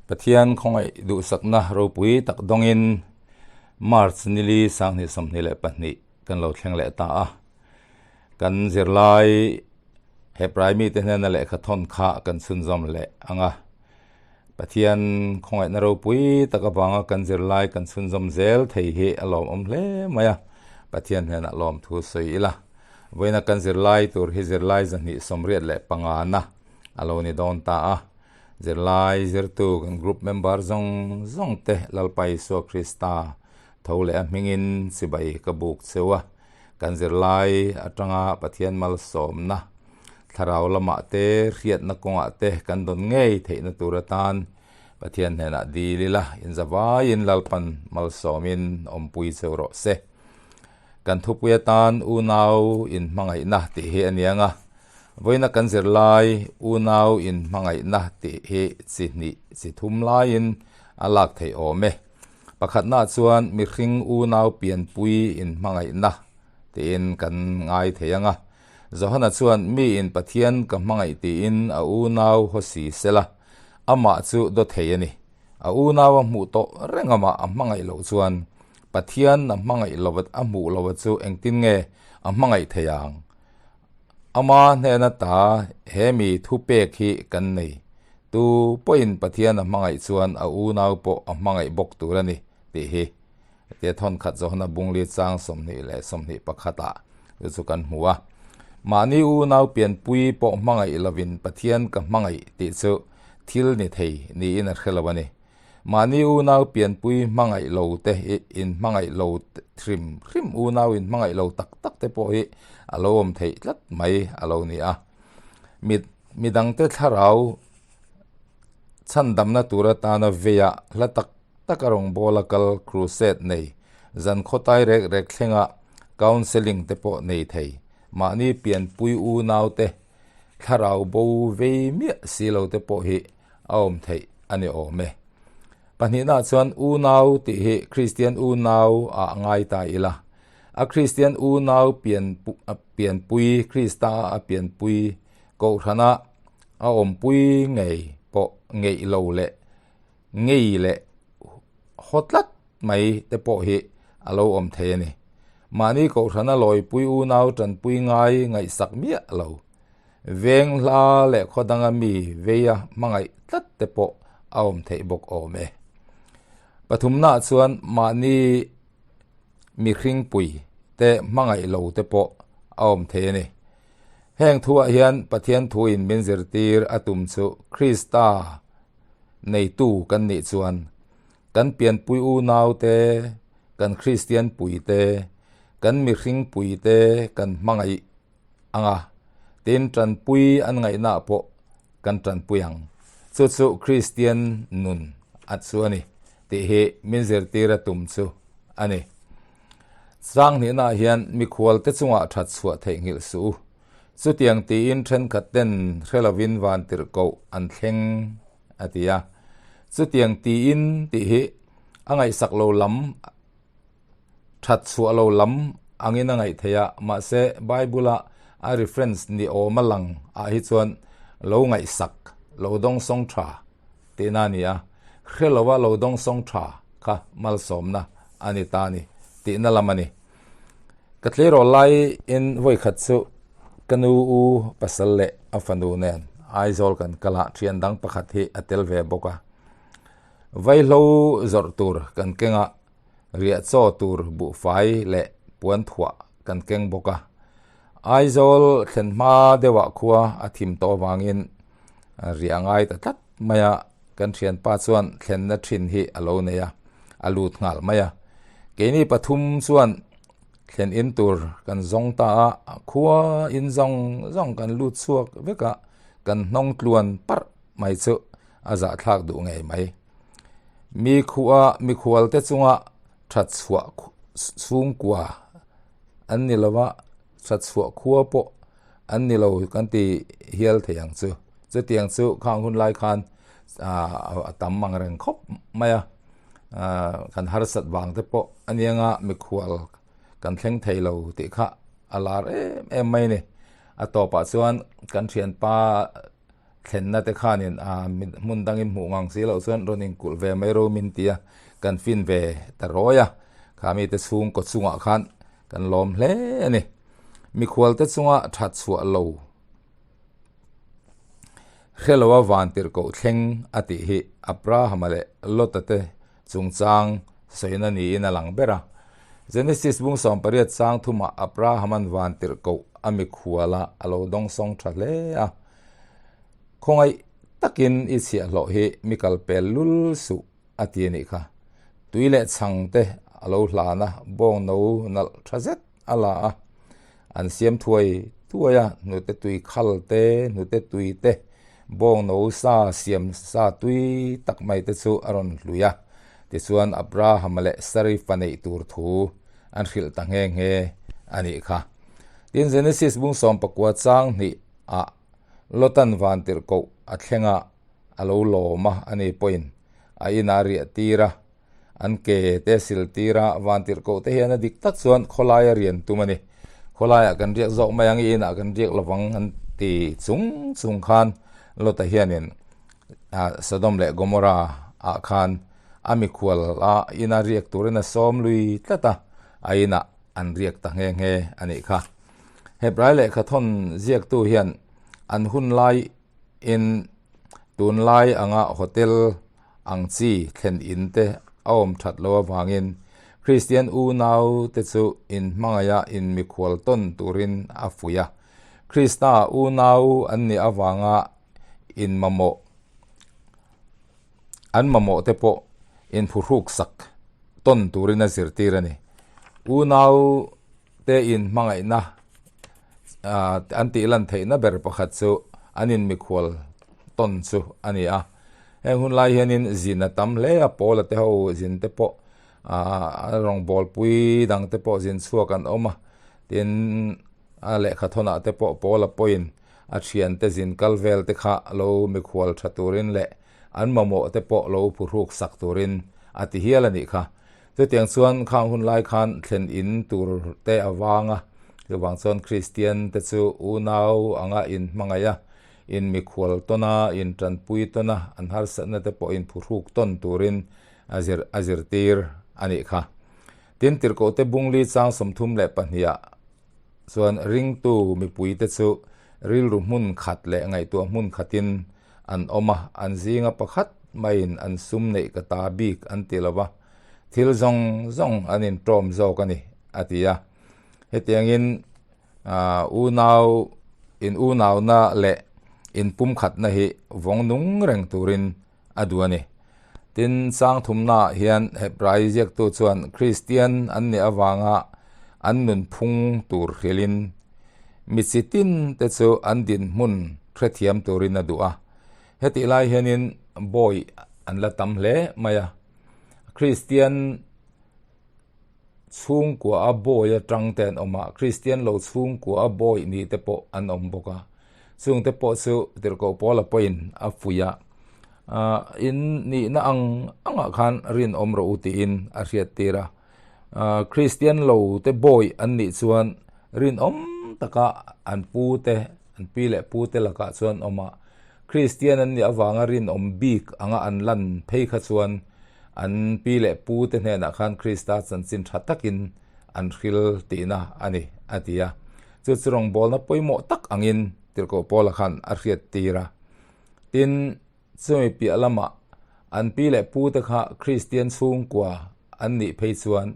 Pathian khawngaih duhsakna ropui tak dawngin March nili sanghnih 22 kan lo thleng leh ta a. Kan zirlai Hebrai mite hnena lehkha thawn kha kan chhunzawm leh ang a. Pathian khawngaihna ropui tak avanga kan zirlai kan chhunzawm zel thei hi a lawmawm hle mai a. Pathian hnenah lawmthu sawi ila. Vawiina kan zirlai tur hi zirlai 285 na a lo ni dawn ta a. Zirlai zirtu kan group member zawng zawng te Lalpa Isua Krista tho leh a hmingin chibai ka buk cheu a. Kan zirlai atanga Pathian malsawmna, thlarau lamah te, hriatna kawngah te kan dawn ngei theihna tur atan Pathian hnenah dil ila, inzavaiin Lalpan malsawmin awmpui cheu rawh se. Kan thupui atan unau inhmangaihna tih hi a niang a. Vawiina kan zirlai unau inhmangaihna tih hi chi hnih chi thum laiin a lak theih awm e. Pakhatnaah chuan mihring unau pianpui inhmangaihna tiin kan ngai thei ang a. Johana chuan miin Pathian ka hmangaih tiin a unau haw si sela, amah chu daw thei a ni. A unau a hmuh tawh reng amah a hmangaih loh chuan Pathian a hmangaih lo a hmuh lo chu engtin nge a hmangaih thei ang? Ama hnena ta he mi thupek hi kan nei. Tu pawhin Pathian a hmangaih chuan a unau pawh a hmangaih bawk tur a ni tih hi tia thawnkhat Johana bungli chang 20 21 ah chu chu kan hmu a. Mahni unau pianpui pawh hmangaih lovin Pathian ka hmangaih tih chu thil ni thei niin a hre lo a ni. Mahni unau pianpui hmangaih lo te hi in hmangaih lo hrim hrim unau in hmangaih lo tak tak te pawh hi a lo awm theih tlat mai a lo ni a. Mi midangte thlarau chhandamna tur atana veia hla tak tak a rawngbawla kal crusade nei zan khawtai rek rek thlenga counselling te pawh nei thei mahni pianpui unau te thlarau bo vei miah si lo te pawh hi a awm theih a ni awm e. Pahnihnaah chuan unau tih hi Kristian unau ah ngai ta ila. A Kristian unau pian pianpui Krista a pianpui kohhrana a awmpui ngei pawh ngeih lo leh ngei leh haw tlat mai te pawh hi a lo awm thei a ni. Mahni kohhrana lawipui unau tanpui ngai ngaihsak miah lo. Veng hla leh khaw danga mi veia hmangaih tlat te pawh a awm theih bawk awm e. Pathumnaah chuan mahni mihringpui te hmangaih lo te pawh a awm thei a ni. Heng thuah hian Pathian thuin min zirtir a tum chu Krista neitu kan nih chuan kan pianpui unau te, kan Kristian pui te, kan mihringpui te kan hmangaih ang a, tin tanpui an ngaihnaah pawh kan tanpui ang. Chu chu Kristian nun a chu a ni tih hi min zirtir a tum chu a ni. Changhnihnaah hian mikhualte chungah that chhuah theihnghilh suh u. Chutiang tiin thenkhat ten hre lovin vantirh koh an thleng a ti a. Chutiang tiin tih hi a ngaihsak lo lam that chhuah lo lam angin a ngaih theih a, mahse Bible-a a reference ni awm a lang ah hi chuan lo ngaihsak, lo dawngsawng tha tihna a ni a, hre lova lo dawngsawng tha kha malsawmna a ni ta a ni tihna lam a ni. Ka tleirawl laiin vawikhat chu ka nu u pasal leh a fanu nen Aizawl kan kal a, thian dang pakhat hi a tel ve bawk a. Vaihlo zawrh tur kan keng a, riah chaw tur buhfai leh puan thuah kan keng bawk a. Aizawl thlen hma deuhah khua a thim tawh avangin riah ngai ta tlat mai a, kan thianpa chuan thlenna thin hi a lo nei a, a lut nghal mai a. Keini pathum chuan thlen in tur kan zawng ta a, khua in zawng zawng kan lut chhuak vek a, kan hnawng tluan parh mai chu a zahthlak duh ngei mai. Mi khuaa mikhualte chunga that chhuah chhungkua an ni lo a, that chhuah khua pawh an ni lo kan ti hial thei ang chu. Chutiang chu khang hun lai khan a tam ang reng khawp mai a, kan harsat vang te pawh a nia mikhual kan thleng thei lo tih kha a lar em em mai a ni. A tawpah chuan kan thianpa. Thlenna te khanin hmun dangin hmuh ngang si loh chuan rawn inkulh ve mai ro min ti a, kan fin ve ta rawi a, kha mite chhungkaw chungah khan kan lawm hle a ni. Mikhualte chunga that chhuah lo hre loa vantirhkoh thleng a tih hi Abrahama leh Lota te chungchang sawina niin a lang ber a. Genesis bung 18 chang thumah Abrahama'n vantirhkoh a mikhuala a lo dawngsawng tha hle a. Khawngaih takin i chhiahhlawh hi mi kal pel lul suh a ti a nih kha. Tui leh chhang te a lo hlan a, bawng no nalh tha zet a la a. An siam thuai thuai a, hnute tui khal te, hnute tui te, bawng no sa siam sa tui tak mai te chu a rawn hlui a. Tichuan Abrahama leh Sari fa neih tur thu an hrilh ta nghe nghe a nih kha. Tin, Genesis bung 19 chang hnih ah Lotan vantirhkoh a thleng a, a lo lawm a, ani pawhin a inah a riah tir a, an ke te a sil tir a, vantirhkoh te hian a dik tak chuan khawlai a rian tum a ni. Khawlaiah kan riak zawk mai ang, i inah kan riak lovang an ti chung chung khan Lota hianin Sodom leh Gomorrah ah khan a mikhual a ina riak turin a sawm lui tlat a, a inah an riak ta nghe nghe a nih kha. Hebrai lehkha thawn ziaktu hian an hun lai in tunlai anga hotel ang chi thlen in te a awm that loh avangin Kristian unau te chu in hmangaih a in mikhual tawn turin a fuih a. Krista unau an nih avanga in mamawh an mamawh te pawh in phuhruk sak tawn turin a zirtir a ni. Unau te in hmangaihna an tih lan theihna ber pakhat chu an in mikhual tawn chu a ni a. Heng hun lai hianin zin a tam hle a, Paula te ho zin te pawh a rawngbawlpui dang te pawh zin chhuak an awm a, tin a lehkha thawnah te pawh Paula pawhin a thiante zin kal vel te kha lo mikhual tha turin leh an mamawh te pawh lo phuhruk sak turin a ti hial a nih kha. Chutiang chuan khang hun lai khan thlen in tur te a vang a, chuvang chuan Kristian te chu unau anga in hmangaih a, in mikhual tawn a, in tanpui tawn a, an harsatna te pawh in phuhruk tawn turin a zir a zirtir a nih kha. Tin, Tirhkohte Bungli chang 32 ah chuan ringtu mipuite chu rilru hmun khat leh ngaihtuah hmun khatin an awm a, an zinga pakhat maiin an sum neih ka ta bik an ti lo va, thil zawng zawng an inṭawm zawk a ni, a ti a. Hetiangin unau in unauna leh inpumkhatna hi vawng nung reng turin a duh a ni. Tin, chang thumnaah hian Hebrai ziaktu chuan Kristian an nih avanga an nunphung tur hrilhin mi chi tin te chu an dinhmun hrethiam turin a duh a. Hetih lai hianin bawi an la tam hle mai a. Kristian chhungkua a bawi atang te an awm a, Kristian lo chhungkua a bawi ni te pawh an awm bawk a. Chung te pawh chu Tirhkoh Paula pawhin a fuih a, in nihna ang angah khan rinawm rawh u tiin a hriattir a. Kristian lo te bawi an nih chuan rinawm taka an pu te, an pi leh pu te lakah chuan awm a, Kristian an nih avanga rinawm bik anga an lan phei kha chuan An pi leh pu te hnenah khan Krista chanchin tha takin an hril tihna a ni, a ti a. Chu chu rawngbawlna pawimawh tak angin Tirhkoh Paula khan a hriattir a. Tin, chumi piah lamah an pi leh pu te kha Kristian chhungkua an nih phei chuan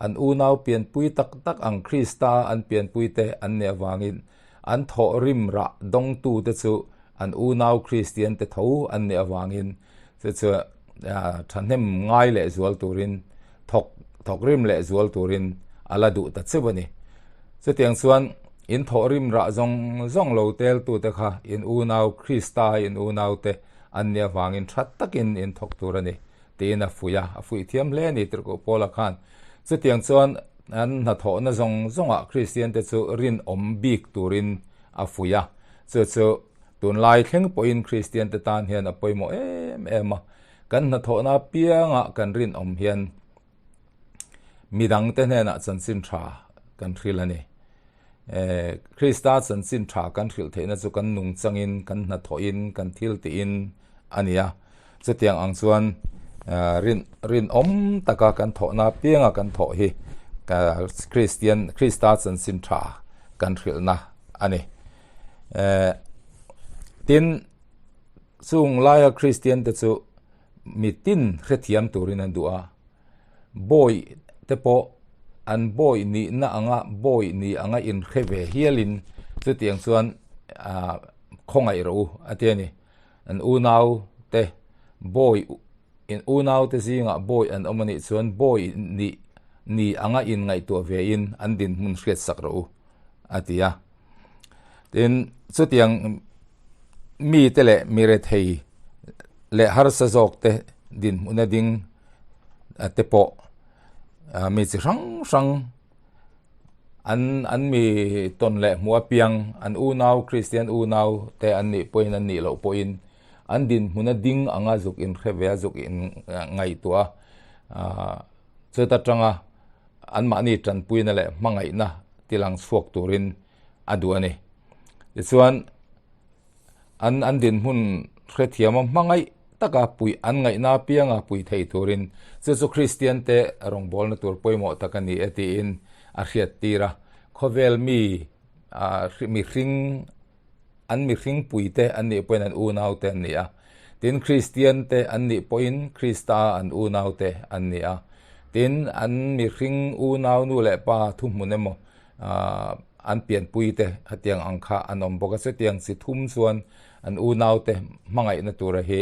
an unau pianpui tak tak ang Krista an pianpui te an nih avangin an thawhrim rah dawngtute chu an unau Kristian te tho an nih avangin chu chu thahnem ngai leh zual turin thawk thawkrim leh zual turin a la duh ta cheuh a ni. Chutiang chuan in thawhrim rah zawng zawng lo teltute kha in unau Krista in unaute an nih avangin tha takin in thawk tur a ni tiin a fuih a, a fuih thiam hle a ni Tirhkoh Paula khan. Chutiang chuan an hnathawhna zawng zawngah Kristiante chu rinawm bik turin a fuih a, chu chu tunlai thleng pawhin Kristiante tan hian a pawimawh em em a. Kan hnathawhna apiangah kan rinawm hian midangte hnenah chanchin tha kan hril a ni. Krista chanchin tha kan hrilh theihna chu kan nungchangin, kan hnathawhin, kan thil tihin a ni a. Chutiang ang chuan rin rinawm taka kan thawhna apianga kan thawh hi Kristian Krista chanchin tha kan hrilhna a ni. Tin, chung laia Kristian te chu mitin hrethiam turin an duh a. Bawi te pawh an bawi nihna anga bawi ni anga inhre ve hialin chutiang chuan ah khawngaih rawh u a ti a ni. An unau te bawi in unau te zingah bawi an awm a nih chuan bawi nih ni anga inngaihtuah ve in an dinhmun hriat sak rawh u a ti a. Tin, chutiang mite leh mi rethei leh harsa zawk te dinhmuna ding te pawh mi chi hrang hrang an an mi tawn leh hmuh apiang an unau Kristian unau te an nih pawhin an nih loh pawhin an dinhmuna ding anga zuk inhre ve a zuk in ngaihtuah a ah chuta tanga anmahni tanpuina leh hmangaihna tilang chhuak turin a duh a ni. Tichuan, an an dinhmun hrethiama hmangaih taka puih an ngaihna apianga pui thei turin chu chu Kristian te rawngbawlna tur pawimawh tak a ni e tiin a hriattir a. Khawvel mi mihring an mihring puite an nih pawhin an unaute an ni a. Tin, Kristian te an nih pawhin Krista an unaute an ni a. Tin, an mihring unau nu leh pa thuhmun emaw an pianpui te hetiang ang kha an awm bawk a. Chutiang chi thum chuan an unaute hmangaihna tura hi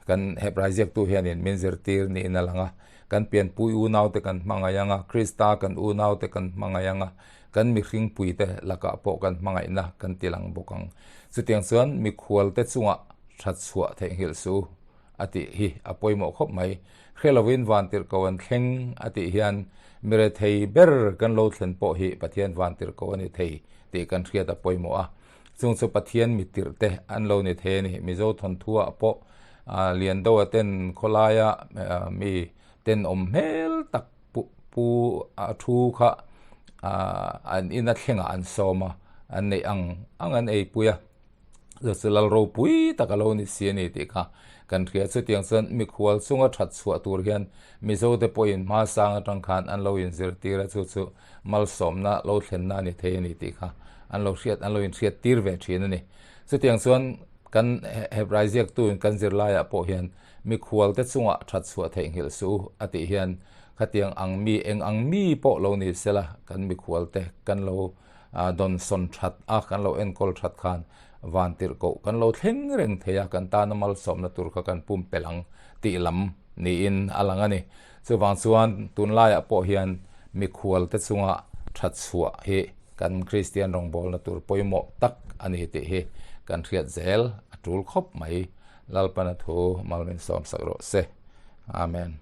kan Hebrai ziaktu hianin min zirtir niin a lang a. Kan pianpui unaute kan hmangaih ang a, Krista kan unaute kan hmangaih ang a, kan mihringpuite lakah pawh kan hmangaihna kan ti lang bawk ang. Chutiang chuan mikhualte chungah that chhuah theihnghilh suh u a tih hi a pawimawh khawp mai. Hre lovin vantirhko an thleng a tih hian mi rethei ber kan lo thlen pawh hi Pathian vantirhko a ni thei tih kan hriat a pawimawh a. Chung chu Pathian mitirh te an lo ni thei a ni. Mizo thawnthuah pawh Liandoa ten khawlaia mi tenawm hmel tak pu a thu kha an ina thlengah an sawm a, an neih ang ang an eipui a. Chu chu lal ropui tak a lo ni si a ni tih kha kan hria. Chutiang chuan mikhual chunga that chhuah tur hian Mizote pawhin hma sang atang khan an lo inzirtir a, chu chu malsawmna lo thlenna a ni thei a ni tih kha an lo hriat an lo inhriat tir ve thin a ni. Chutiang chuan kan Hebrai ziaktuin kan zirlaiah pawh hian mikhualte chungah that chhuah theihnghilh suh u a tih hian khatiang ang mi eng ang mi pawh lo ni sela kan mikhualte kan lo dawn sawn that a, kan lo enkawl that khan van tirh koh kan lo thleng reng thei a, kan tana malsawmna tur kha kan pumpelh ang tih lam niin a lang a ni. Chuvang chuan tunlaiah pawh hian mikhualte chunga that chhuah hi kan Kristian rawngbawlna tur pawimawh tak a ni tih hi kan hriat zel a tul khawp mai. Lalpana thu mal min sawmsak rawh se. Amen.